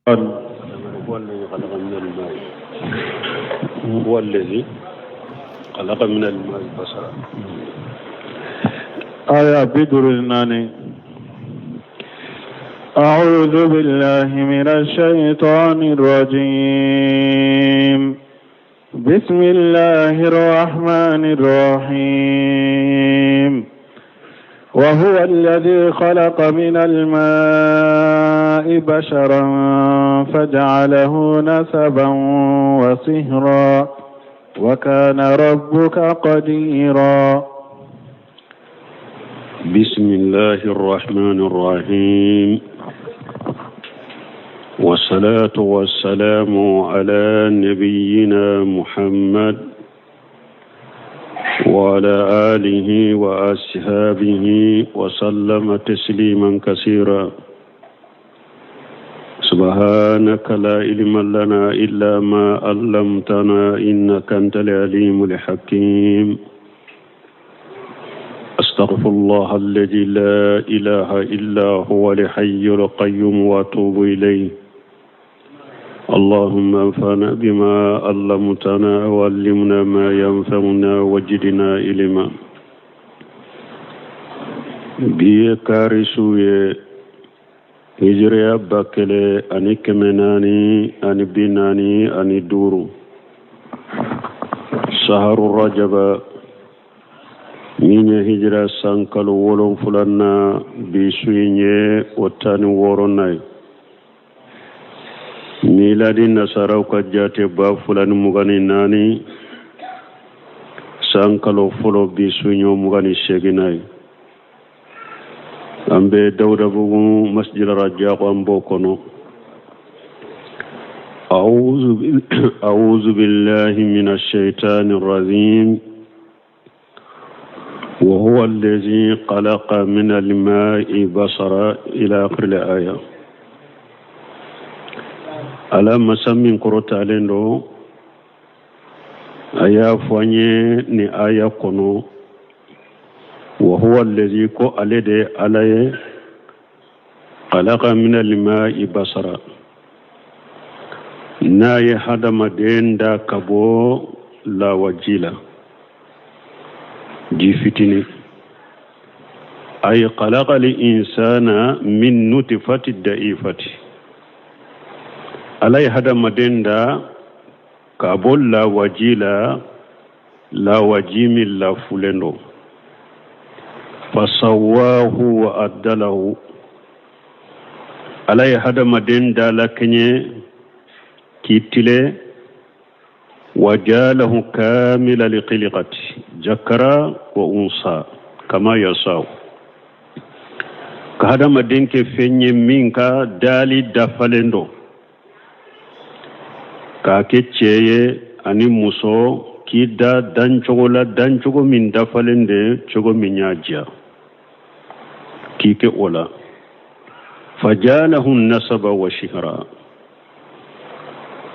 هو الذي خلق من الماء، هو الذي خلق من الماء بشرا. آية 54. أعوذ بالله من الشيطان الرجيم، بسم الله الرحمن الرحيم. وهو الذي خلق من الماء بشرا فجعله نسبا وصهرا وكان ربك قديرا. بسم الله الرحمن الرحيم، والصلاة والسلام على نبينا محمد وعلى آله وأصحابه وسلم تسليما كثيرا. سبحانك لا علم لنا إلا ما علمتنا إنك أنت العليم الحكيم. أستغفر الله الذي لا إله إلا هو الحي القيوم وأتوب إليه. اللهم انفعنا بما علمتنا وعلمنا ما ينفعنا وزدنا علما. Bi ye kari su ye, hijiriya 1445, saharu rajaba, min ye hijira san kalo wolonfila, bi su in ye o 16nan ye. Miladi nasaraw ka jate 2024, san kalo fɔlɔ, bi su in ye o 28nan ye. An bɛ Dawudabugu masjid Rajako, an b'o kɔnɔ. أعوذ بالله من الشيطان الرجيم. وهو الذي خلق من الماء بشرا إلى آخر الآية. Ala masa min kɔrɔtalen don, a y'a fɔ an ye nin aya kɔnɔ: وهو الذي, ko ale de Ala ye, خلق من الماء بشرا, n'a ye hadamaden da ka bɔ lawaji la, ji fitini. أي خلق الإنسان من نطفة الضعيفة. Ala ye hadamaden da ka bɔ lawaji la, lawaji min lafulen don. فسواه وعدله. Ala ye hadamaden da lakɛɲɛ k'i tile. وجعله كامل الخلقة ذكرا وأنثى كما يشاء. Ka hadamaden kɛ fɛn ye min ka dali dafalen don, k'a kɛ cɛ ye ani muso, k'i da dancogo la, dancogo min dafalen de, cogo min y'a diya k'i kɛ o la. فجعله نسبا وصهرا.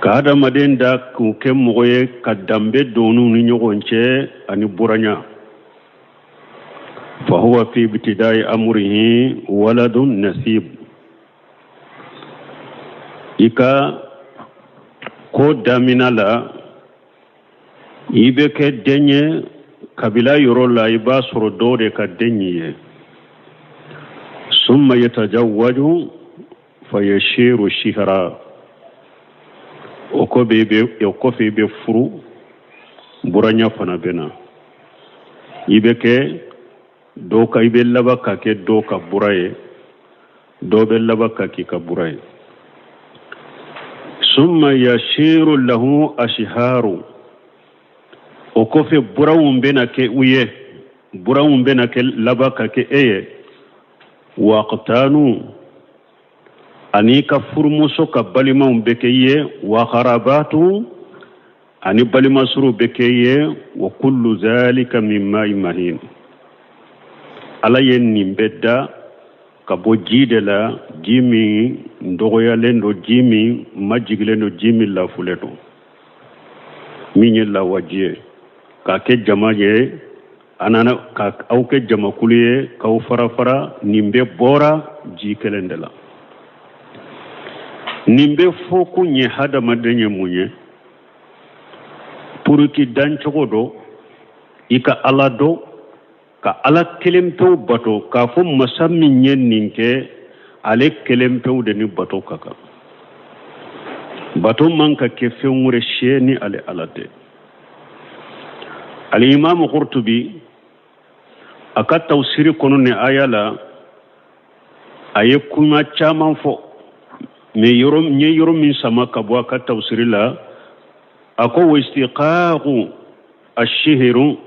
Ka hadamaden da k'u kɛ mɔgɔ ye ka danbe don u ni ɲɔgɔn cɛ ani buranya. فهو في ابتداء أمره ولد نسيب. I ka ko damina la, i bɛ kɛ den ye kabila yɔrɔ la, i b'a sɔrɔ dɔw de ka den ye. ثم يتزوج فيصير صهرا. O kɔfɛ, i bɛ furu, buranya fana bɛ na. I bɛ kɛ dɔw ka, i bɛ laban ka kɛ dɔw ka bura ye, dɔw bɛ laban ka k'i ka bura ye. ثم يصير له أصهار. O kɔfɛ, buranw bɛna kɛ u ye, buranw bɛna kɛ laban ka kɛ e ye. وأقطان, ani ka furumuso ka balimaw bɛ kɛ i ye. وقرابات, ani balimasuru bɛ kɛ i ye. وكل ذلك من ماء مهين. Ala ye nin bɛɛ da ka bɔ ji de la, ji min dɔgɔyalen don, ji min majigilen don, ji min lafulen don, min ye lawaji ye, k'a kɛ jama ye. A nana ka aw kɛ jamakulu ye k'aw fara fara. Nin bɛɛ bɔra ji kelen de la. Nin bɛɛ fɔkun ye hadamaden ye mun ye? Pour k'i dancogo dɔn, i ka Ala dɔn, ka Ala kelen pewu bato, k'a fɔ masa min ye nin kɛ, ale kelen pewu de ni bato ka kan. Bato man ka kɛ fɛn wɛrɛ si ye ni ale Ala tɛ. Alimamu Kurtubi a ka tafsiri kɔnɔ nin aya la, a ye kuma caman fɔ, mais yɔrɔ n ye yɔrɔ min sama ka bɔ a ka tafsiri la, a ko wa istiqaqu ashihiru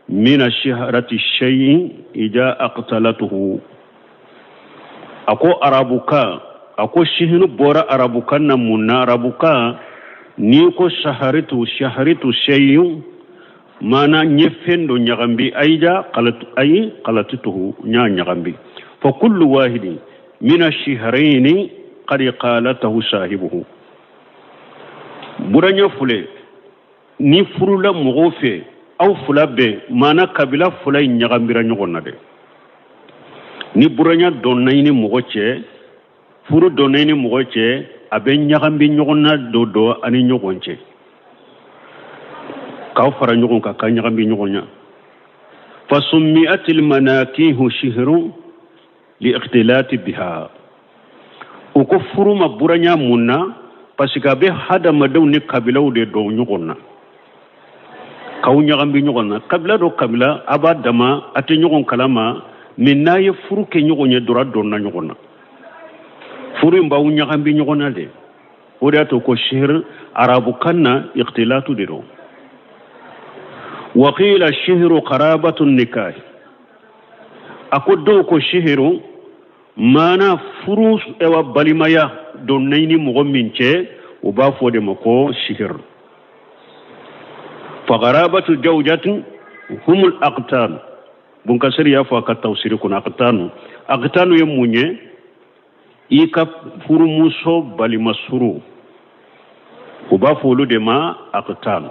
min ashiharati shay'in ija aqtalatuhu. A ko arabukan, a ko sihiru bɔra arabukan na mun na? Arabukan n'i ko saharitu, saharitu shay'in, maana n ye fɛn dɔ ɲagambi, ayija ayi kalatituhu, n y'a ɲagambi. Fa kullu wahidin min ashihraini qad qalatahu sahibuhu. Buranya fule ni furula mɔgɔw fɛ, aw fila bɛɛ, maana kabila fila in ɲagambira ɲɔgɔn na dɛ. Ni buranya donna i ni mɔgɔ cɛ, furu donna i ni mɔgɔ cɛ, a bɛ ɲagambi ɲɔgɔn na dɔ dɔ ani ɲɔgɔn cɛ, k'aw fara ɲɔgɔn kan ka ɲagambi ɲɔgɔn na. Fasummiatil manakihu shihru li ikhtilati biha. U ko furu ma buranya mun na? Parce que a bɛ hadamadenw ni kabilaw de don ɲɔgɔn na, k'aw ɲagambi ɲɔgɔn na. Kabila dɔ kabila a b'a dama, a tɛ ɲɔgɔn kalama, mais n'a ye furu kɛ ɲɔgɔn ye dɔrɔn, a donna ɲɔgɔn na. Furu in b'aw ɲagambi ɲɔgɔn na de. O de y'a to ko sihir arabukan na ikhtilatu de don. Wa qila shihiru qarabatu nikah. A ko dɔw ko shihiru maana furu ewa balimaya donna i ni mɔgɔ min cɛ, u b'a fɔ de ma ko sihir. Fa qarabatu jawjatin humul aqtan. Bunkasiri y'a fɔ a ka tafsiri kɔnɔ, aqtanu. Aqtanu ye mun ye? I ka furumuso balimasuru, u b'a fɔ olu de ma aqtanu.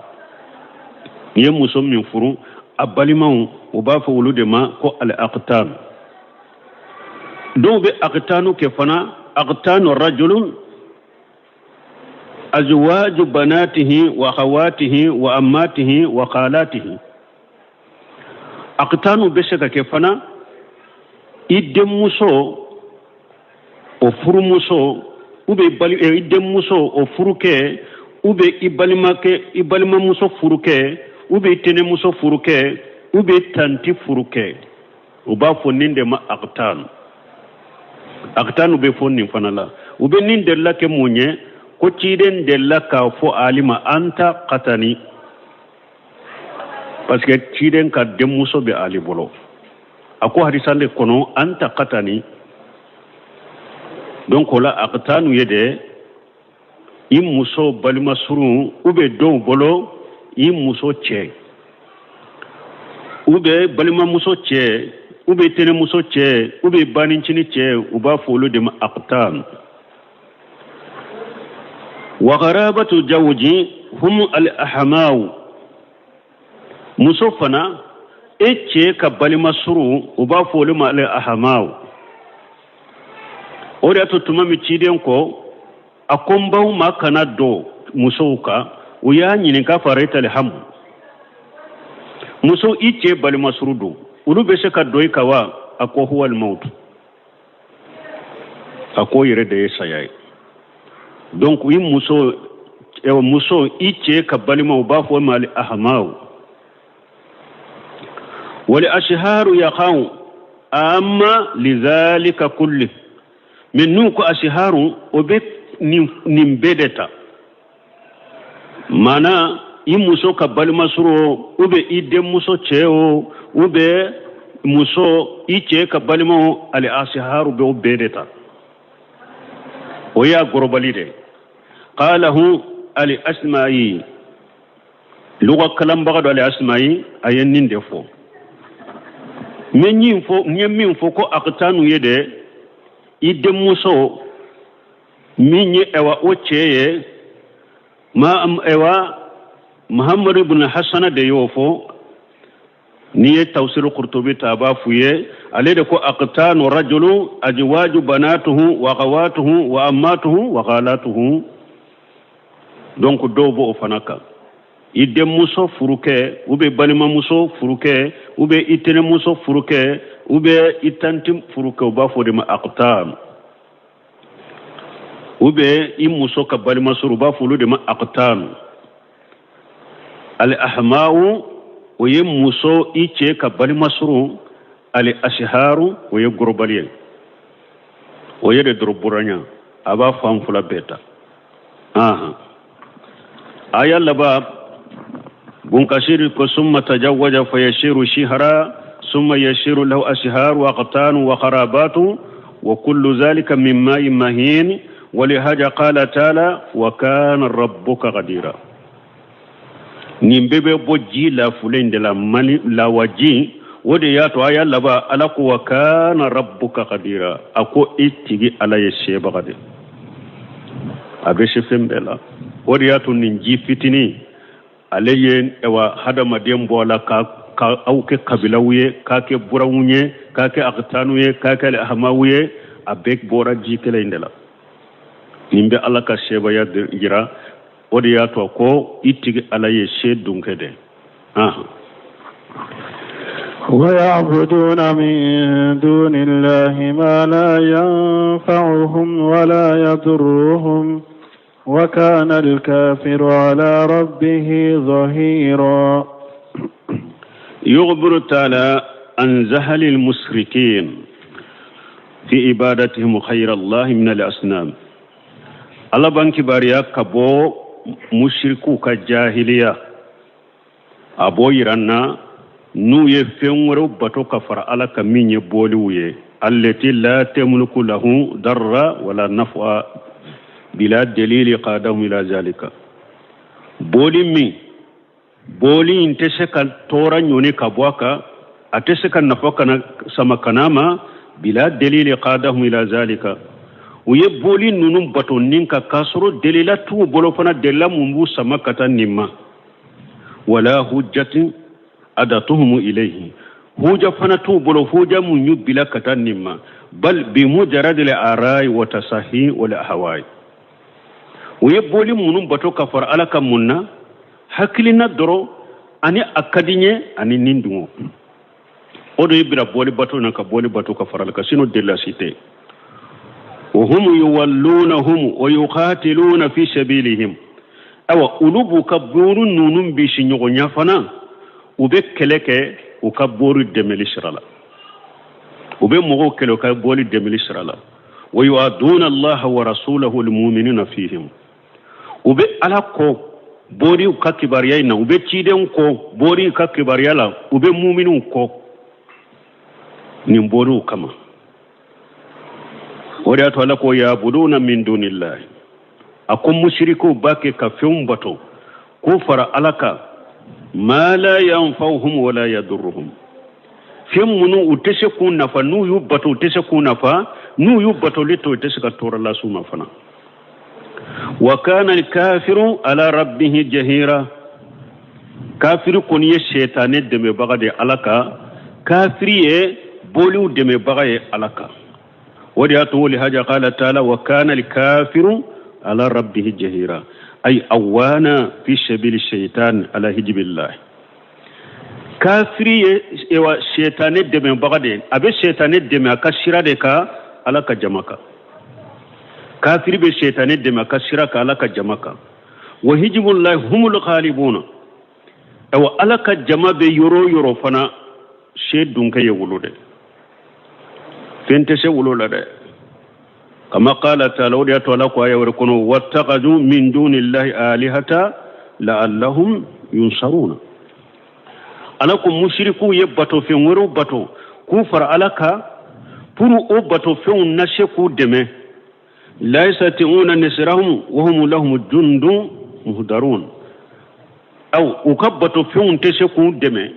N'i ye muso min furu, a balimaw, u b'a fɔ olu de ma ko al aqtanu. Dɔw bɛ aqtanu kɛ fana, aqtanu rajulun azwaju banatihi wa akhawatihi wa ammatihi wa khalatihi. Aqtanu bɛ se ka kɛ fana i denmuso o furumuso, ou bien i denmuso o furukɛ, ou bien i balimakɛ, i balimamuso furukɛ, ou bien i tɛnɛmuso furukɛ, ou bien tanti furukɛ, u b'a fɔ nin de ma aqtanu. Aqtanu bɛ fɔ nin fana la. U bɛ nin delila kɛ mun ye? Ko ciden delila k'a fɔ Ali ma anta qatani, parce que ciden ka denmuso bɛ Ali bolo. A ko hadisan de kɔnɔ anta qatani. Donc o la aqtanu ye de i muso balima surun, ou bien dɔw bolo i muso cɛ, ou bien balimamuso cɛ, ou bien tɛnɛmuso cɛ, ou bien banincini cɛ, u b'a fɔ olu de ma aqtanu. Wa gharabatu jawji hum al ahmaw. Muso fana e cɛ ka balima surun, u b'a fɔ olu ma al ahmaw. O de y'a to tuma min ciden ko a ko n baw ma kana don musow kan, u y'a ɲininka farayta alhamu, muso i cɛ balima surun don, olu bɛ se ka don i kan wa? A ko huwa almaut, a ko yɛrɛ de ye saya ye. Donc i muso, muso i cɛ ka balima, u b'a fɔ ma al ahmaw. Wal ashharu yaqau amma lidhalika kulli. Mais n'u ko ashiharu, o bɛ nin bɛɛ de ta, maana i muso ka balima suru o, ou bien i denmuso cɛ o, ou bien muso i cɛ ka balima o, ali ashiharu bɛ o bɛɛ de ta. O y'a gɔrɔbali de. Qalahu ali asma'i, luga kalanbaga dɔ ali asma'i, a ye nin de fɔ. N ye min fɔ, n ye min fɔ ko aqtanu ye de i denmuso min ye ɛwa o cɛ ye, ma ɛwa Muhammadu ibn Hasana de y'o fɔ. N'i ye tafsiru Kurtubi ta, a b'a f'u ye, ale de ko aqtanu rajulu ajwaju banatuhu wa akhawatuhu wa ammatuhu wa khalatuhu. Donc dɔw b'o fana kan, i denmuso furukɛ ou bien balimamuso furukɛ ou bien i tɛnɛmuso furukɛ ou bien i tanti furukɛ, u b'a fɔ o de ma aqtan, ou bien i muso ka balimasuru, u b'a fɔ olu de ma aqtan. Al ahmawu, o ye muso i cɛ ka balimasuru. Al asharu, o ye gorobali ye, o ye de dɔrɔn buranya, a b'a fan fila bɛɛ ta. Ahan, aya laban, Bunkasiri ko summa tajawwaja fayashiru shihra summa yashiru lahu ashhar wa aqtan wa kharabatu wa kullu zalika min ma'in mahin. ولهذا قال تعالى وكان ربك قديرا. Nin bɛɛ bɛ bɔ ji lafulen de la, mani lawaji. O de y'a to aya laban, Ala ko wa kana rabbuka qadira, a ko i tigi Ala ye sebaga de, a bɛ se fɛn bɛɛ la. O de y'a to nin ji fitinin, ale ye awa hadamaden bɔ a la ka aw kɛ kabilaw ye, k'a kɛ buranw ye, k'a kɛ akitanu ye, k'a kɛ ahamaw ye. A bɛɛ bɔra ji kelen in de la. Nin bɛ Ala ka sebaya jira. O de y'a to ko i tigi Ala ye se dunkɛ de. ويعبدون من دون الله ما لا ينفعهم ولا يضرهم وكان الكافر على ربه ظهيرا. يخبر تعالى عن جهل المشركين في عبادتهم غير الله من الأصنام. Ala b'an kibaruya ka bɔ mushiriku ka jahiliya, a b'o yira n na n'u ye fɛn wɛrɛw bato ka fara Ala ka, min ye boliw ye, allati la tamliku lahu darra wala nafa bila dalili qadahum ila zalika. Boli min, boli in tɛ se ka tɔɔrɔ ɲɔni ka bɔ a kan, a tɛ se ka nafa kana sama kana ma, bila dalili qadahum ila zalika. U ye boli ninnu bato nin ka k'a sɔrɔ delila t'u bolo fana, delila mun b'u sama ka taa nin ma. Wala hujjatin adatuhum ilayhi, huja fana t'u bolo, huja mun y'u bila ka taa nin ma. Bal bimujaradi al arai wa tasahi wal ahwai. U ye boli minnu bato ka fara Ala ka mun na? Hakilina dɔrɔn ani a ka di n ye ani nin dungɔ, o de ye bila boli bato na, ka boli bato ka fara Ala kan. Sinon delila si tɛ. Wa hum yuwallunahum wa yuqatiluna fi sabilihim. Awa, olu b'u ka bori ninnu bisi ɲɔgɔn ɲɛ fana, u bɛ kɛlɛ kɛ u ka bori dɛmɛli sira la, u bɛ mɔgɔw kɛlɛ u ka boli dɛmɛli sira la. Wa yu'aduna allaha wa rasulahu almu'minina fihim. U bɛ Ala kɔ boriw ka kibaruya in na, u bɛ ciden kɔ boriw ka kibaruya la, u bɛ muminiw kɔ nin boriw kama. O de y'a to Ala ko yabuduna min dunillahi, a ko musirikuw b'a kɛ ka fɛnw bato k'o fara Ala kan, ma la yanfa'uhum wala yadurruhum, fɛn minnu u tɛ se k'u nafa. N'u y'u bato, u tɛ se k'u nafa. N'u y'u batoli to, u tɛ se ka tɔɔrɔ las'u ma fana. Wa kana alkafiru ala rabbihi jahira. Kafiri kɔni ye sɛtanɛ dɛmɛbaga de ye Ala kan, kafiri ye boliw dɛmɛbaga ye Ala kan. O de y'a to walihaja qala taala wa kana alkafiru ala rabbihi jahira, ay awana fi sabili shaitan ala hijibillah. Kafiri ye ewa sɛtanɛ dɛmɛbaga de ye, a bɛ sɛtanɛ dɛmɛ a ka sira de kan Ala ka jama kan. Kafiri bɛ sɛtanɛ dɛmɛ a ka sira kan Ala ka jama kan. Wa hijibullahi humul ghalibuna. Awa, Ala ka jama bɛ yɔrɔ o yɔrɔ fana, se dunkɛ ye wolo dɛ, fɛn tɛ se wolo la dɛ. Kama qala taala, o de y'a to Ala ko aya wɛrɛ kɔnɔ wattakhadhu min dunillahi alihata la'allahum yunsaruna. Ala ko musirikuw ye batofɛn wɛrɛw bato k'u fara Ala kan pour o batofɛnw na se k'u dɛmɛ. La yastati'una nasrahum wa hum lahum jundun muhdarun. Aw u ka batofɛnw tɛ se k'u dɛmɛ,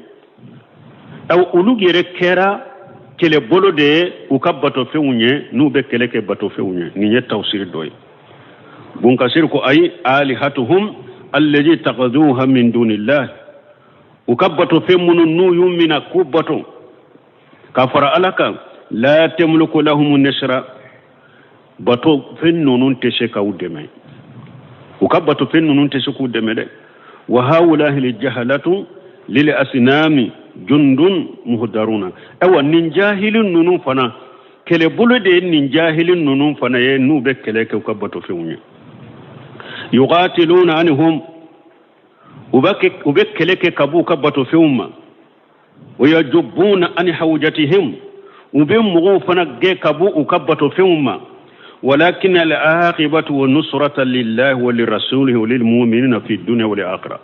aw olu yɛrɛ kɛra kɛlɛbolo de ye u ka batofɛnw ye, n'u bɛ kɛlɛ kɛ batofɛnw ye. Nin ye tafsiri dɔ ye. Bunkasiri ko ayi alihatuhum allazi takaduha min dunillah. U ka batofɛn minnu n'u y'u mina k'u bato ka fara ala kan, la tamliku lahum nasra, batofɛn ninnu tɛ se k'u dɛmɛ, u ka batofɛn ninnu tɛ se k'u dɛmɛ dɛ. Wa haulahi ljahalatu lil asnami jundun muhdaruna. Ayiwa, nin jahili ninnu fana, kɛlɛbolo de ye nin jahili ninnu fana ye, n'u bɛ kɛlɛ kɛ u ka batofɛnw ye. Yuqatiluna anhum, u bɛ kɛlɛ kɛ ka b'u ka batofɛnw ma. Wa yajubuna an hawjatihim, u bɛ mɔgɔw fana gɛn ka bɔ u ka batofɛnw ma. Walakin al-aqibatu wa nusrata lillahi wa lirasulihi wa lilmuminina fi dunya wal akhirah.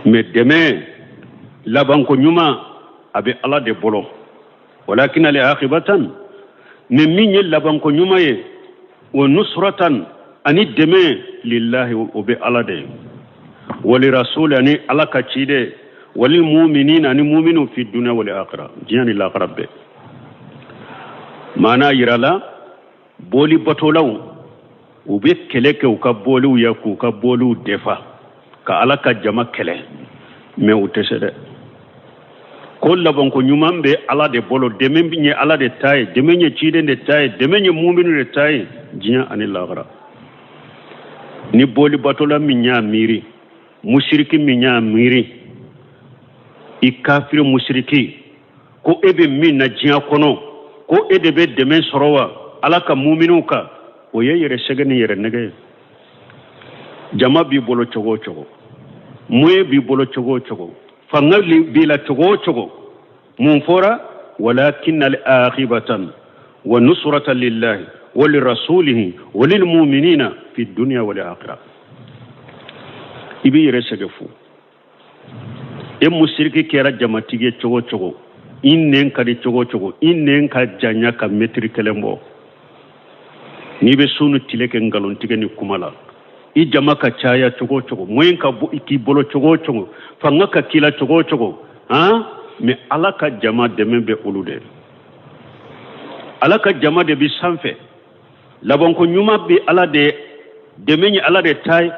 Mais dɛmɛ labanko ɲuman, a bɛ Ala de bolo. Walakin al-aqibatan, mais min ye labanko ɲuman ye, wa nusratan, ani dɛmɛ, lillahi, o bɛ Ala de ye, wa lirasuli, ani Ala ka ciden, walil muminina, ani muminu, fi dunya wal akhirah, diɲɛ ni lakara bɛɛ. Maana yirala boli batolaw, u bɛ kɛlɛ kɛ u ka boliw ye k'u ka boliw defa ka Ala ka jama kɛlɛ, mais u tɛ se dɛ. Ko labanko ɲuman bɛ Ala de bolo, dɛmɛ ye Ala de ta ye, dɛmɛ ye ciden de ta ye, dɛmɛ ye muminu de ta ye, diɲɛ ani lahara. Ni boli batola min y'a miiri, musiriki min y'a miiri, i kafiri musiriki, ko e bɛ min na diɲɛ kɔnɔ, ko e de bɛ dɛmɛ sɔrɔ wa Ala ka muminu kan, o ye yɛrɛ sɛgɛn ni yɛrɛ nɛgɛ ye. Jama b'i bolo cogo o cogo, moyen b'i bolo cogo o cogo, fanga b'i la cogo o cogo, mun fɔra? Walakin al-aqibatan wa nusrata lillahi wa lirasulihi wa lilmuminina fi dunya wal akhirah. I b'i yɛrɛ sɛgɛn fu. E musiriki kɛra jamatigi ye cogo o cogo, i nɛn ka di cogo o cogo, i nɛn ka janya ka mɛtiri kelen bɔ, n'i bɛ su ni tile kɛ nkalontigɛ ni kuma la, i jama ka caya cogo o cogo, moyen ka k'i bolo cogo o cogo, fanga ka k'i la cogo o cogo, han, mais Ala ka jama, dɛmɛ bɛ olu de. Ala ka jama de bɛ sanfɛ, labanko ɲuman bɛ Ala de, dɛmɛ ye Ala de ta ye,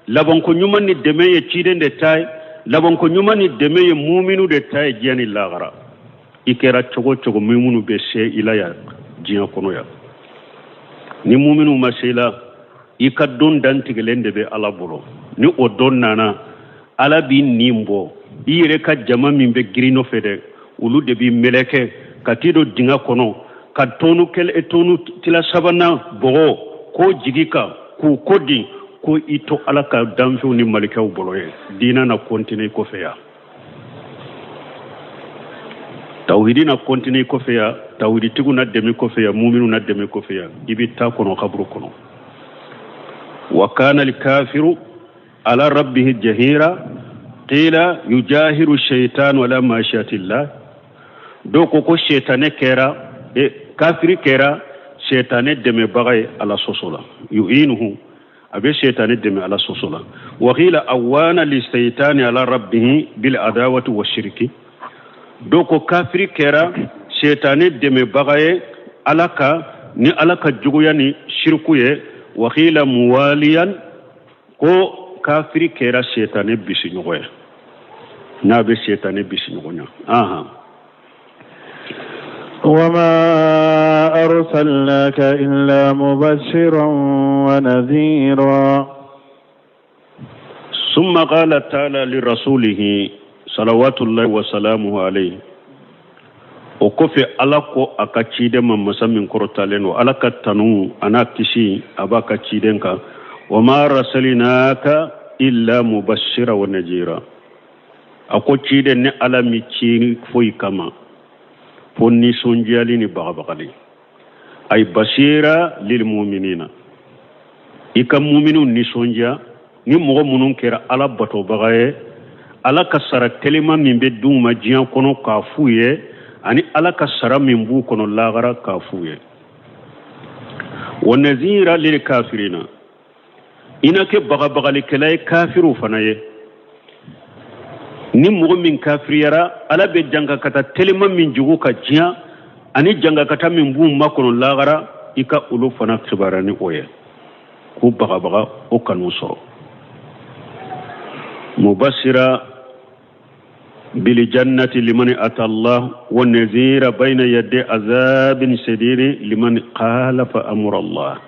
labanko ɲuman ni dɛmɛ ye ciden de ta ye, labanko ɲuman ni dɛmɛ ye muminu de ta ye diɲɛ ni lahara. I kɛra cogo o cogo, muminu bɛ se i la yan diɲɛ kɔnɔ yan. Ni muminu ma se i la, i ka don dantigɛlen de bɛ Ala bolo. Ni o don nana, Ala b'i nin bɔ. I yɛrɛ ka jama min bɛ girin nɔfɛ dɛ, olu de b'i mɛlɛkɛ ka t'i don dingɛ kɔnɔ, ka tonu kɛlɛ, tonu tila sabanan bɔgɔ k'o jigi kan k'u ko di ko i to Ala ka danfɛnw ni malikɛw bolo ye. Diinɛ na kɔntine i kɔfɛ yan, tawhidi na kɔntine i kɔfɛ yan, tawhiditigiw na dɛmɛ kɔfɛ yan, muminu na dɛmɛ kɔfɛ yan. I bɛ taa kɔnɔ kaburu kɔnɔ. Wa kana alkafiru ala rabbihi jahira, qila yujahiru shaytanu ala mashiatillah. Dɔw ko ko sɛtanɛ kɛra, kafiri kɛra sɛtanɛ dɛmɛbaga ye Ala sɔsɔ la, yu'inuhu, a bɛ sɛtanɛ dɛmɛ Ala sɔsɔ la. Wa qila awana li shaytani ala rabbihi bil adawati wa shirki. Dɔw ko kafiri kɛra sɛtanɛ dɛmɛbaga ye Ala ka ni Ala ka juguya ni shirku ye. Wa qila muwaliyan, ko kafiri kɛra sɛtanɛ bisiɲɔgɔn ye, n'a bɛ sɛtanɛ bisiɲɔgɔn ye. Ahan. وما أرسلناك إلا مبشرا ونذيرا. ثم قال تعالى لرسوله صلوات الله وسلامه عليه. O kɔfɛ, Ala ko a ka ciden ma, masa min kɔrɔtalen don, Ala ka tanu a n'a kisi a b'a ka ciden kan: wama arsalinaka illa mubashira wa najira. A ko ciden, ni Ala mi ci foyi kama fo nisɔndiyali ni bagabagali. Ay basira lil muminina, i ka muminu nisɔndiya ni mɔgɔ minnu kɛra Ala batobaga ye, Ala ka sara telima min bɛ d'u ma diɲɛ kɔnɔ k'a f'u ye, ani Ala ka sara min b'u kɔnɔ lahara k'a f'u ye. Wa nazira lil kafirina, i na kɛ bagabagalikɛla ye kafiriw fana ye. Ni mɔgɔ min kafiriyara, Ala bɛ jankakata telima min jugu ka diɲɛ ani jankakata min b'u makɔnɔ lahara, i ka olu fana kibaruya ni o ye, k'u bagabaga o kanu sɔrɔ. Mubasira. Bilijannati limani ata Allah wa nazira bayna yadi azabin shadidi liman khalafa amra Allah.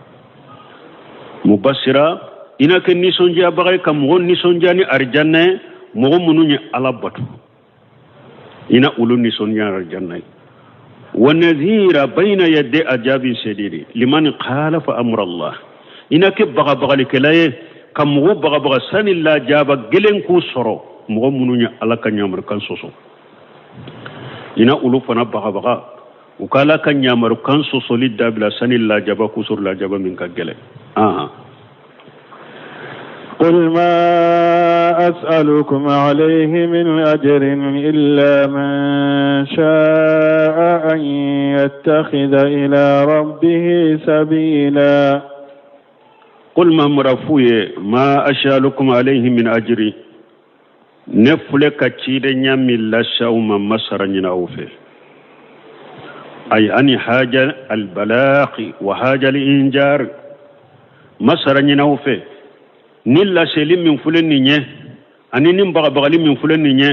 Mubashira, i na kɛ nisɔndiyabaga ye ka mɔgɔ nisɔndiya ni arijanna ye, mɔgɔ minnu ye Ala bato, i na olu nisɔndiya arijanna ye. Wa nazira bayna yadi azabin shadidi liman khalafa amra Allah, i na kɛ bagabagalikɛla ye ka mɔgɔ bagabaga sani lajaba gɛlɛn k'u sɔrɔ, mɔgɔ minnu ye Ala ka ɲamarukan sɔsɔ, i na olu fana bagabaga u ka Ala ka ɲamarukan sɔsɔli dabila sani lajaba k'u sɔrɔ, lajaba min ka gɛlɛn. Ahan. قل ما أسألكم عليه من أجر إلا من شاء أن يتخذ إلى ربه سبيلا. قل ما مرفوye ما أسألكم عليه من أجر, ne filɛ ka cidenya min lase aw ma, ma sara ɲini aw fɛ. Ay ani haja albalaqi wa haja alinjar, ma sara ɲini aw fɛ. Ni laseli min filɛ nin ye ani ni bagabagali min filɛ nin ye,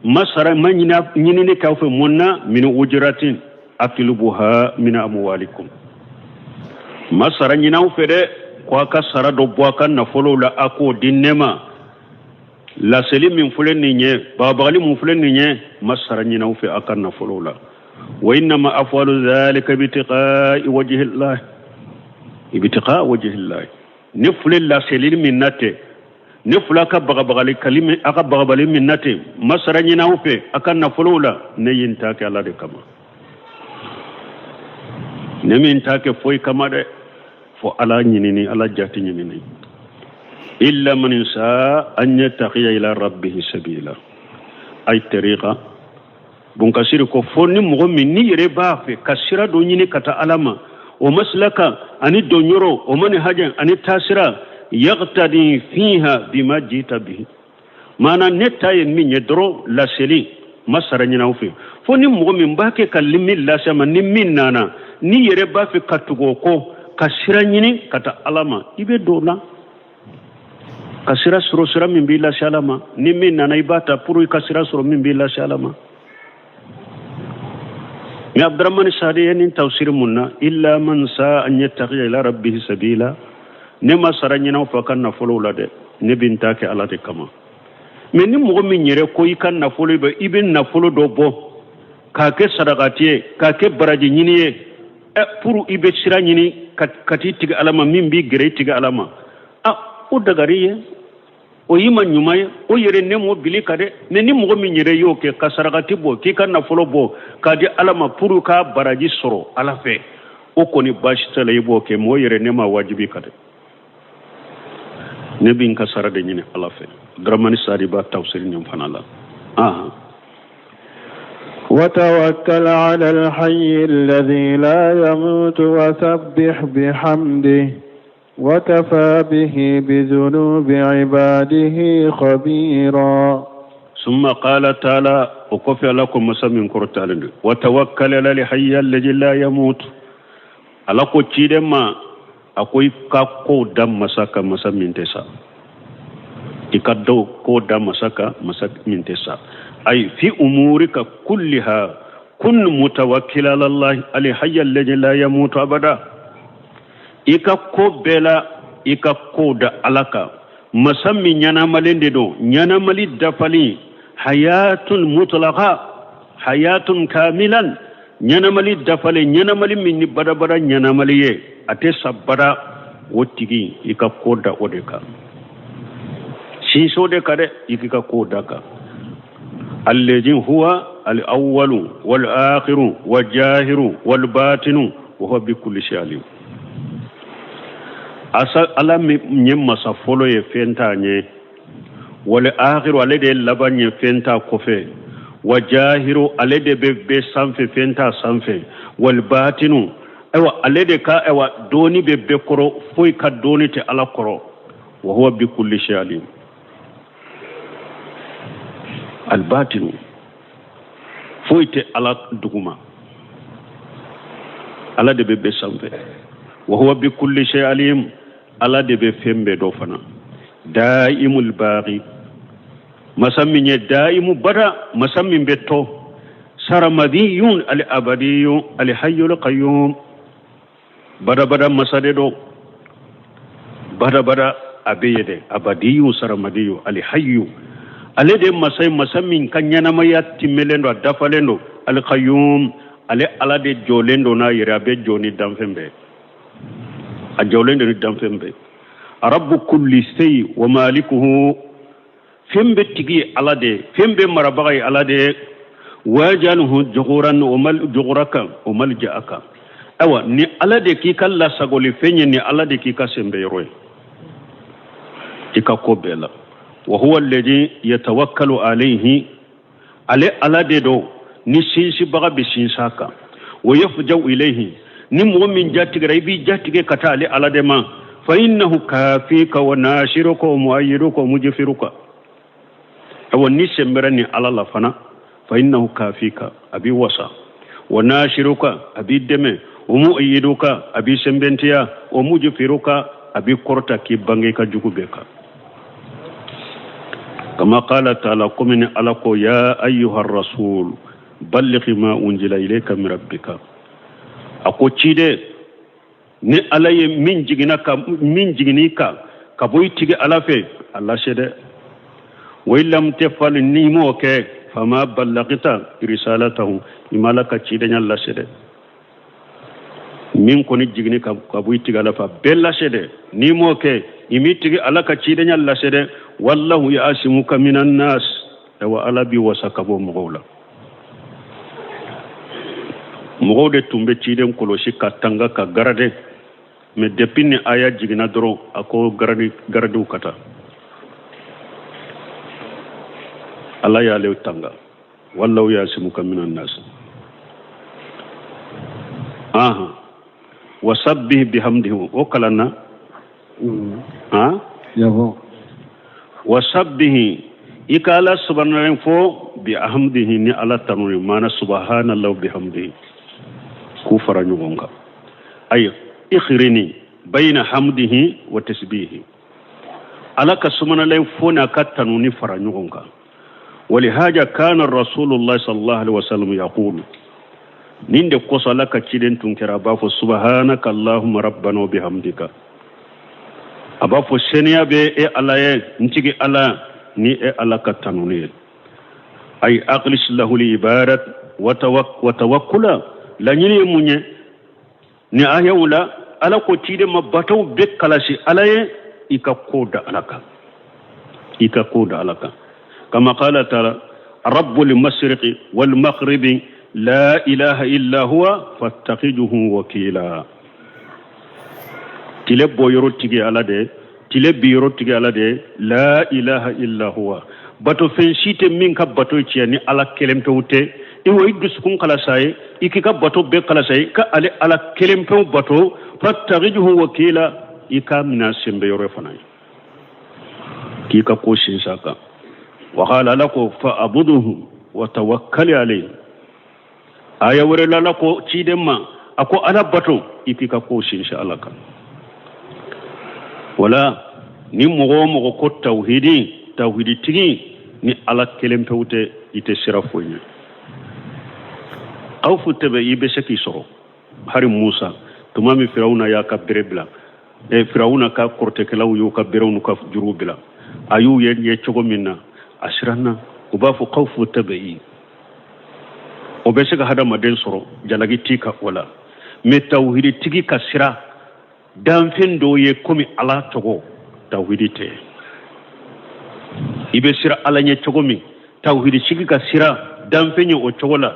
ma sara ma ɲinini k'aw fɛ. Mun na? Min ujratin atlubuha min amwalikum, ma sara ɲini aw fɛ dɛ, ko a ka sara dɔ bɔ a ka nafolow la, a k'o di ne ma. Laseli min filɛ nin ye, bagabagali min filɛ nin ye, ma sara ɲini aw fɛ a ka nafolow la. Wa innama afwalu dhalika ibtiqa'i wajhillah, ibtiqa wajhillah. Ne filɛ laseli min na ten, ne filɛ a ka bagabagali kali min, a ka bagabagali min na ten, ma sara ɲini aw fɛ a ka nafolow la. Ne ye n ta kɛ Ala de kama, ne min ta kɛ foyi kama dɛ, fo Ala ɲinini, Ala jati ɲinini. Illa man sa an yattaqiya ila rabbihi sabila ay tariqa. Bunkasiri ko fo ni mɔgɔ min ni yɛrɛ b'a fɛ ka sira dɔ ɲini ka taa Ala ma, o masilaka ani donyɔrɔ, o mani hajɛ ani taasira, yaqtadi fiha bima jita bihi. Maana ne ta ye min ye dɔrɔn, laseli, ma sara ɲini aw fɛ, fo ni mɔgɔ min b'a kɛ ka min lase a ma, ni min nana ni yɛrɛ b'a fɛ ka tugu o kɔ ka sira ɲini ka taa Ala ma, i bɛ don o la ka sira sɔrɔ, sira min b'i lase Ala ma. Ni min nana, i b'a ta pour i ka sira sɔrɔ min b'i lase Ala ma. Mais Abdurahmani Sadi ye nin tafsiri mun na? Illa man sa an yattaqiya ila rabbihi sabila. Ne ma sara ɲini aw fɛ a ka nafolow la dɛ, ne bɛ n ta kɛ Ala de kama. Mais ni mɔgɔ min yɛrɛ ko i ka nafolo bɛ, i bɛ nafolo dɔ bɔ k'a kɛ sarakati ye, k'a kɛ baraji ɲini ye, ɛ pour i bɛ sira ɲini ka t'i tigi Ala ma, min b'i gɛrɛ i tigi Ala ma, a o dagari ye, o y'i ma ɲuman ye, o yɛrɛ ne m'o bili ka dɛ. Mais ni mɔgɔ min yɛrɛ y'o kɛ ka sarakati bɔ, k'i ka nafolo bɔ k'a di Ala ma pour k'a baraji sɔrɔ Ala fɛ, o kɔni baasi t'a la, i b'o kɛ. Mais o yɛrɛ ne ma wajibi ka dɛ, ne bɛ n ka sara de ɲini Ala fɛ. Dramani Sadi b'a tafsiri nin fana la. Ahan. وتوكل على الحي الذي لا يموت وسبح بحمده وكفى به بذنوب عباده خبيرا. ثم قال تعالى، وكفى لكم مسمى كرتال، وتوكل على الحي الذي لا يموت. Ala ko ciden ma, a ko i ka ko da masa kan, masa min tɛ sa. I ka dɔw ko da masa kan, masa min tɛ sa. Ay fi umurika kulliha kun mutawakkil ala Allah alhayy alladhi la yamutu abada. I ka ko bɛɛ la, i ka ko da Ala kan, masa min ɲanamalen de don, ɲanamali dafalen, hayatun mutlaqa, hayatun kamilan, ɲanamali dafalen, ɲanamali min ni badabada ɲanamali ye, a tɛ sa bada. O tigi, i ka ko da o de kan, sinso de kan dɛ, i k'i ka ko da kan. Alladhi huwa al-awwalu wal-akhiru wal-jahiru wal-batinu wa huwa bi kulli shay'in alim. Asa Ala min ye masa fɔlɔ ye, fɛn t'a ɲɛ. Wal akhiru, ale de ye laban ye, fɛn t'a kɔfɛ. Wa jahiru, ale de bɛ bɛɛ sanfɛ, fɛn t'a sanfɛ. Wal batinu, ayiwa, ale de ka, ayiwa, dɔɔni bɛ bɛɛ kɔrɔ, foyi ka dɔɔni tɛ Ala kɔrɔ. Wa huwa bi kulli shay'in alim. Al batinu, foyi tɛ Ala duguma, Ala de bɛ bɛɛ sanfɛ. Wa huwa bi kulli shay'in alim, Ala de bɛ fɛn bɛɛ dɔn fana. Daimul baqi. Masa min ye daimu bada, masa min bɛ to, saramadiyun al abadiyun al hayyul qayyum, bada bada masa de don, bada bada a bɛ yen dɛ, abadiyun saramadiyun al hayyu, ale de masa ye, masa min ka ɲɛnamaya timmelen don, a dafalen don, al qayyum, ale Ala de jɔlen don n'a yɛrɛ, a bɛ jɔ ni danfɛn bɛɛ, a jɔlen don ni danfɛn bɛɛ. Rabbu kulli shay wa malikuhu, fɛn bɛɛ tigi ye Ala de ye, fɛn bɛɛ marabaga ye Ala de ye. Wajalhu juguran o mal juguraka o malja'aka, ayiwa ni Ala de k'i ka lasagoli fɛn ye, ni Ala de k'i ka senbɛ yɔrɔ ye i ka ko bɛɛ la. Wa huwa alladhi yatawakkalu alayhi, ale Ala de don ni sinsinbaga bɛ sinsin a kan. Wa yafjau ilayhi, ni mɔgɔ min jatigɛra i b'i jatigɛ ka taa ale Ala de ma. Fa innahu kafika wa nasiruka wa muayyiduka wa mujfiruka, awa ni sɛnbɛra ni Ala la fana, fa innahu kafika, a b'i wasa, wa nasiruka, a b'i dɛmɛ, wa muayyiduka, a b'i sɛnbɛntiya, wa mujfiruka, a b'i kɔrɔta k'i bange i ka jugu bɛɛ kan. Kama qala ta'ala, komi ni Ala ko ya ayyuha rasul balligh ma unzila ilayka min rabbika, a ko ciden, ni Ala ye min jiginna ka min jigin'i kan ka bɔ i tigi Ala fɛ, a lase dɛ. Wa in lam tafal, n'i m'o kɛ, fama ballagta risalatahu, i ma Ala ka cidenya lase dɛ. Min kɔni jiginni ka bɔ i tigi Ala fɛ, a bɛɛ lase dɛ. N'i m'o kɛ, i m'i tigi Ala ka cidenya lase dɛ. Wallahu yasimuka minan nas, ayiwa Ala b'i wasa ka bɔ mɔgɔw la. Mɔgɔw de tun bɛ ciden kɔlɔsi ka tanga ka garade, mais depuis ni aya jiginna dɔrɔn, a ko garadiw ka taa, Ala y'ale tanga. Wallahu yasimuka minan nas. Aha, wasabbih bihamdihi, o kalanna ha. Yabo. Wasabbih, i ka Ala subhanahu fo, bihamdihi, ni Ala tanu ye, maana subhanallahi bihamdihi, k'u fara ɲɔgɔn kan. Ayi ikhrini bayna hamdihi wa tasbihi, Ala ka sumanalen fo n'a ka tanuni fara ɲɔgɔn kan. Walihaja kana rasulullah sallallahu alaihi wasallam yaqulu, nin de kosɔn Ala ka ciden tun kɛra a b'a fɔ subhanaka allahumma rabbana wa bihamdika, a b'a fɔ seniya bɛ e Ala ye, n tigi Ala, ni e Ala ka tanuni ye. Ay akhlis lahu libadat wa tawakkula, laɲini ye mun ye ni ayaw la? Ala ko ciden ma batow bɛɛ kalasi Ala ye, i ka ko da Ala kan, i ka ko da Ala kan. Kama qala taala rabbul mashriqi wal maghribi la ilaha illa huwa fattakhidhuhu wakila. Tile bɔ yɔrɔ tigi Ala de, tile bi yɔrɔ tigi Ala de, la ilaha illa huwa, bato fɛn si tɛ min ka bato tiɲɛ ni Ala kelen pewu tɛ. I wo i dusukun kalasa ye, i k'i ka bato bɛɛ kalasa ye, ka ale Ala kelen pewu bato, fattakhidhuhu wakila, i k'a minɛ senbɛ yɔrɔ fana ye, k'i ka ko sinsin a kan. Wa qala, Ala ko fa abuduhu wa tawakkal alayhi. Aya wɛrɛ la, Ala ko ciden ma, a ko Ala bato, i k'i ka ko sinsin Ala kan. Wala ni mɔgɔ o mɔgɔ ko tawhidi, tawhiditigi, ni Ala kelen pewu tɛ, i tɛ sira foyi ɲɛ. Kawfu tɛ bɛ i bɛ se k'i sɔrɔ. Hari Musa, tuma min Firawuna y'a ka bere bila, Firawuna ka kɔrɔtɛkɛlaw y'u ka berew n'u ka juruw bila, a y'u ye cogo min na, a siranna. U b'a fɔ kawfu tɛ bɛ i, o bɛ se ka hadamaden sɔrɔ, jalaki t'i kan o la. Mais tawhiditigi ka sira danfɛn dɔw ye komi Ala tɔgɔ, tawhidi tɛ. I bɛ sira Ala ɲɛ cogo min, tawhiditigi ka sira danfɛn ye o cogo la.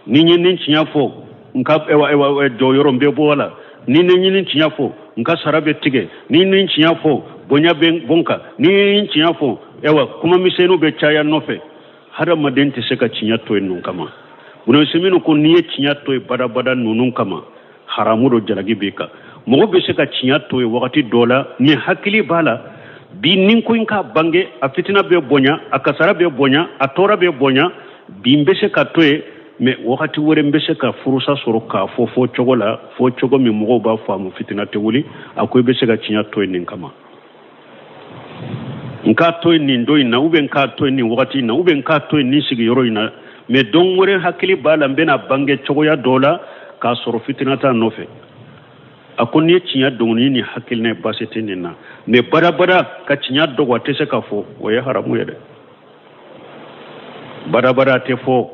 Ni n ye nin tiɲɛ fɔ, n ka jɔyɔrɔ n bɛ bɔ a la. Ni ne ye nin tiɲɛ fɔ, n ka sara bɛ tigɛ. Ni nin tiɲɛ fɔ, bonya bɛ bɔ n kan. Ni nin tiɲɛ fɔ, kuma misɛnninw bɛ caya nɔfɛ. Hadamaden tɛ se ka tiɲɛ to yen ninnu kama. Bunasiminnu ko n'i ye tiɲɛ to yen badabada ninnu kama, haramu don, jalaki b'i kan. Mɔgɔ bɛ se ka tiɲɛ to yen wagati dɔ la, ni hakili b'a la bi ni ko in ka bange, a fitina bɛ bonya, a kasara bɛ bonya, a tɔɔrɔ bɛ bonya, bi n bɛ se ka to yen, mais wagati wɛrɛ n bɛ se ka furusa sɔrɔ k'a fɔ fɔ cogo la, fɔ cogo min mɔgɔw b'a faamu, fitina tɛ wuli. A ko i bɛ se ka tiɲɛ to yen nin kama. N k'a to yen nin don in na, ou bien n k'a to yen nin wagati in na, ou bien n k'a to yen nin sigiyɔrɔ in na, mais don wɛrɛ hakili b'a la n bɛna bange cogoya dɔ la k'a sɔrɔ fitina t'a nɔfɛ. A ko n'i ye tiɲɛ dogo ni nin hakilina ye, baasi tɛ nin na, mais badabada ka tiɲɛ dogo a tɛ se ka fɔ, o ye haramu ye dɛ. Badabada a tɛ fɔ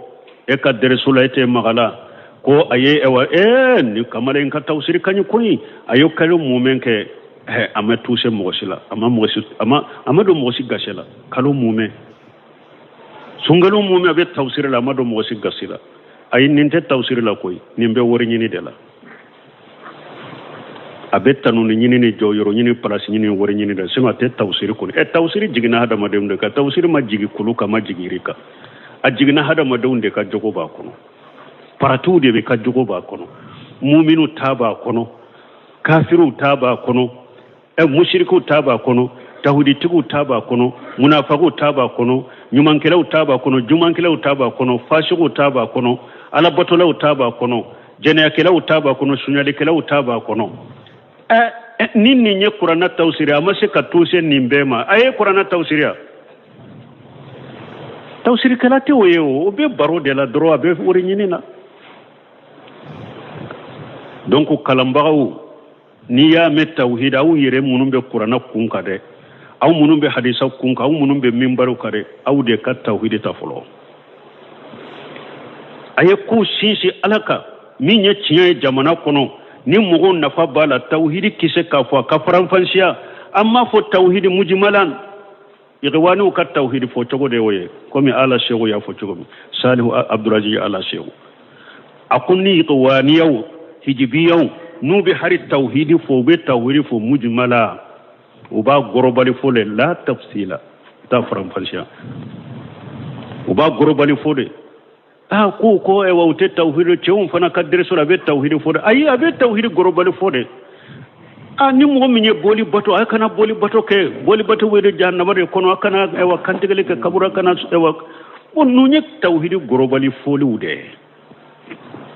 e ka dɛrɛso la, e tɛ maga la ko a ye ɛwa ee nin kamalen ka tawusiri ka ɲi koyi, a ye kalo mumɛ kɛ, a ma tuse mɔgɔ si la, a ma mɔgɔ si, a ma don mɔgɔ si gasi la. Kalo mumɛ, sunkalo mumɛ, a bɛ tawusiri la, a ma don mɔgɔ si gasi la. Ayi, nin tɛ tawusiri la koyi, nin bɛ wari ɲini de la. A bɛ tanuni ɲini ni jɔyɔrɔ ɲini, palasi ɲini, wari ɲini de, sinon a tɛ tawusiri kɔni. Ɛ, tawusiri jiginna hadamadenw de kan, tawusiri ma jigin kulu kan, ma jigin yiri kan, a jiginna hadamadenw de ka jogo b'a kɔnɔ, paratiw de bɛ ka jogo b'a kɔnɔ, muminu ta b'a kɔnɔ, kafiriw ta b'a kɔnɔ, ɛ, musirikiw ta b'a kɔnɔ, tawhiditigiw ta b'a kɔnɔ, munafakiw ta b'a kɔnɔ, ɲumankɛlaw ta b'a kɔnɔ, jumankɛlaw ta b'a kɔnɔ, fasikiw ta b'a kɔnɔ, alabatolaw ta b'a kɔnɔ, jɛnɛyakɛlaw ta b'a kɔnɔ, sunyalikɛlaw ta b'a kɔnɔ. Ɛ, ni nin ye kuranna tawusiri, a ma se ka tuse nin bɛɛ ma, a ye kuranna tawusiri a tawusirikɛla tɛ o ye, o bɛ baro de la dɔrɔn, a bɛ wari ɲini na. Donc kalanbagaw, n'i y'a mɛn tawhid, aw yɛrɛ minnu bɛ kuranna kun kan dɛ, aw minnu bɛ hadisa kun kan, aw minnu bɛ minbariw kan dɛ, aw de ka tawhid ta fɔlɔ. A ye kow sinsin ala kan min ye tiɲɛ ye jamana kɔnɔ, ni mɔgɔw nafa b'a la, tawhidi kisɛ k'a fɔ a ka faranfansiya. An m'a fɔ tawhidi mujimalan, ikhwaniw ka tawhidi fɔ cogo de y'o ye, komi ala sehu y'a fɔ cogo min, Salihu Abdulaziz ala sehu a ko ni ikhwaniyaw hijibiyaw n'u bɛ hari tawhidi fɔ, u bɛ tawhidi fɔ mujimala, u b'a gɔrɔbali fɔ de, la tafsila, u t'a faranfansiya, u b'a gɔrɔbali fɔ de. Aa, ko ɛwa u tɛ tawhidi, cɛw fana ka dɛrɛso la a bɛ tawhidi fɔ de. Ayi, a bɛ tawhidi gɔrɔbali fɔ de. Aa, ni mɔgɔ min ye boli bato, a kana boli bato kɛ, boli bato wele jahanama de kɔnɔ, a kana ɛwa kantigɛli kɛ kaburu, a kana ɛwa. Bon, ninnu ye tawhidi gɔrɔbali fɔliw de ye,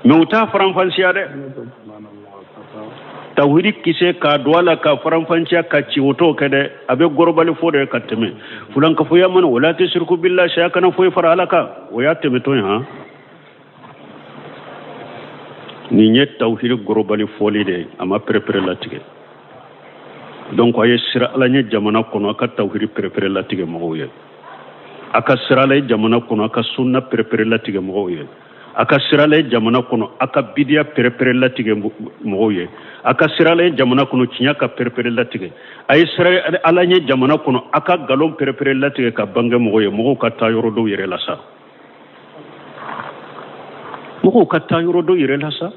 mais u t'a faranfansiya dɛ. Tawhidi kisɛ k'a don a la ka faranfansiya ka ci, o t'o kɛ dɛ, a bɛ gɔrɔbali fɔ de ka tɛmɛ. Fulankafoya mana wala tushriku billahi shay'a, kana foyi fara ala kan, o y'a tɛmɛtɔ ye. Han, nin ye tawhidi gɔrɔbali fɔli de ye, a ma perepere latigɛ. Donc a ye siran ala ɲɛ jamana kɔnɔ, a ka tawhidi perepere latigɛ mɔgɔw ye. A ka siran ala ye jamana kɔnɔ, a ka sunna perepere latigɛ mɔgɔw ye. A ka siran ala ye jamana kɔnɔ, a ka bidiya perepere latigɛ mɔgɔw ye. A ka siran ala ye jamana kɔnɔ, tiɲɛ ka perepere latigɛ. A ye siran ala ɲɛ jamana kɔnɔ, a ka nkalon perepere latigɛ ka bange mɔgɔw ye. Mɔgɔw ka taa yɔrɔ dɔw yɛrɛ la sa, mɔgɔw ka taa yɔrɔ dɔw yɛrɛ la sa.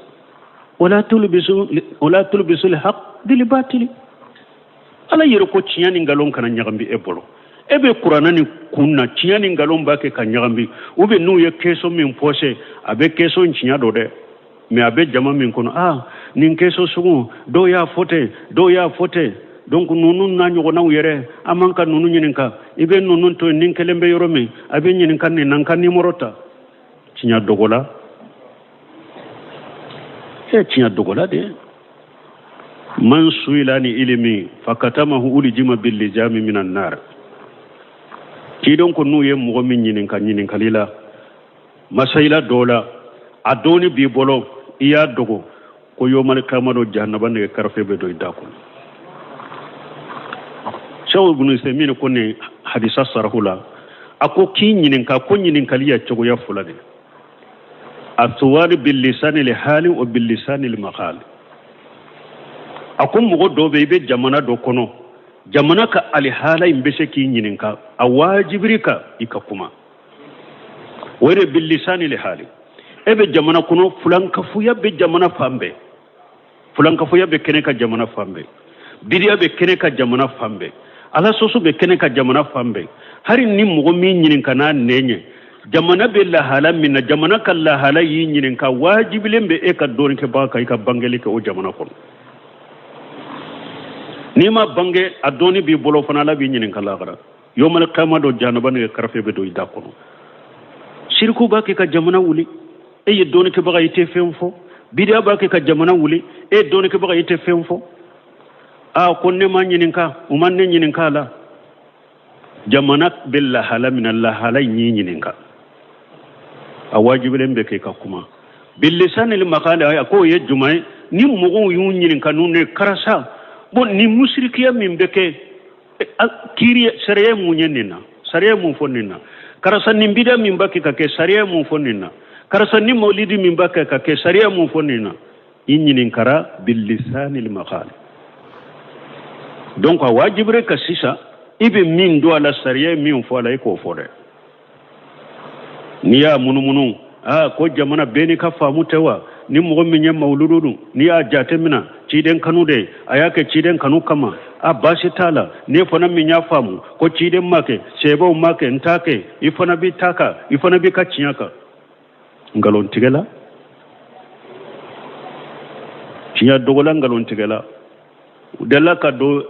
Wala tulbisu lhaq bil batili, ala yɛrɛ ko tiɲɛ ni nkalon kana ɲagami e bolo. E bɛ kuranna ni kun na, tiɲɛ ni nkalon b'a kɛ ka ɲagami. Ou bien n'u ye question min posé, a bɛ question tiɲɛ don dɛ, mais a bɛ jama min kɔnɔ, ah, nin question sugu dɔw y'a fɔ ten, dɔw y'a fɔ ten, donc ninnu n'a ɲɔgɔnnaw yɛrɛ, an man ka ninnu ɲininka. I bɛ ninnu to yen, ni kelen bɛ yɔrɔ min, a bɛ ɲininka nin na, n ka nimɔrɔ ta. Tiɲɛ dogo la, e tiɲɛ dogo la de. Man suila ni ilimi fakatamahu ulijima billijami minan nar. Ciden ko n'u ye mɔgɔ min ɲininka ɲininkali la masayila dɔ la, a dɔɔni b'i bolo, i y'a dogo, ko yomali kama dɔ jahanaba nɛgɛ karafe bɛ don i da kɔnɔ. Sɛw ibn Usaymin ko nin hadisa sarahu la, a ko k'i ɲininka ko ɲininkali ya cogoya fila de: asuwali bilisani li hali wa bilisani li makali. A ko mɔgɔ dɔ bɛ, i bɛ jamana dɔ kɔnɔ, jamana ka alihala in bɛ se k'i ɲininka, a wajibiri ka i ka kuma, o de bilisani li hali. E bɛ jamana kɔnɔ, fulankafoya bɛ jamana fan bɛɛ, fulankafoya bɛ kɛnɛ ka jamana fan bɛɛ, bidiya bɛ kɛnɛ ka jamana fan bɛɛ, ala sɔsɔ bɛ kɛnɛ ka jamana fan bɛɛ. Hali ni mɔgɔ min ɲininka n'a nɛn ye, jamana bɛ lahala min na, jamana ka lahala y'i ɲininka, wajibilen bɛ e ka dɔɔnikɛbaga kan i ka bangeli kɛ o jamana kɔnɔ. N'i ma bange, a dɔɔni b'i bolo fana, ala b'i ɲininka lahara. Yomali kama dɔ jahanaba nɛgɛ karafe bɛ don i da kɔnɔ. Siriku b'a kɛ ka jamana wuli, e ye dɔɔnikɛbaga, i tɛ fɛn fɔ. Bidiya b'a kɛ ka jamana wuli, e ye dɔɔnikɛbaga, i tɛ fɛn fɔ. Aa, ko ne ma ɲininka, u ma ne ɲininka a la. Jamana bɛ lahala min na, lahala in y'i ɲininka, a wajibilen bɛ k'i ka kuma. Bilisanil makali, a k'o ye jumɛn ye? Ni mɔgɔw y'u ɲininka n'u ye karisa, bon, ni musirikiya min bɛ kɛ, kiiri sariya mun ye nin na, sariya mun fɔ nin na? Karisa, nin bida min b'a kɛ ka kɛ, sariya mun fɔ nin na? Karisa, ni mawlidi min b'a kɛ ka kɛ, sariya mun fɔ nin na? I ɲininkara bilisanil makali. Donc a wajibire ka sisan, i bɛ min dɔn a la, sariya ye min fɔ a la, i k'o fɔ dɛ. N'i y'a munumunu, aa, ko jamana bɛɛ n'i ka faamu tɛ wa? Ni mɔgɔ min ye mawuludu dun, n'i y'a jate minɛ ciden kanu de, a y'a kɛ ciden kanu kama, a baasi t'a la. N'e fana min y'a faamu ko ciden ma kɛ, sebaw ma kɛ, n t'a kɛ, i fana b'i ta kan, i fana b'i ka tiɲɛ kan. Nkalontigɛla, tiɲɛ dogola, nkalontigɛla, u delila ka don.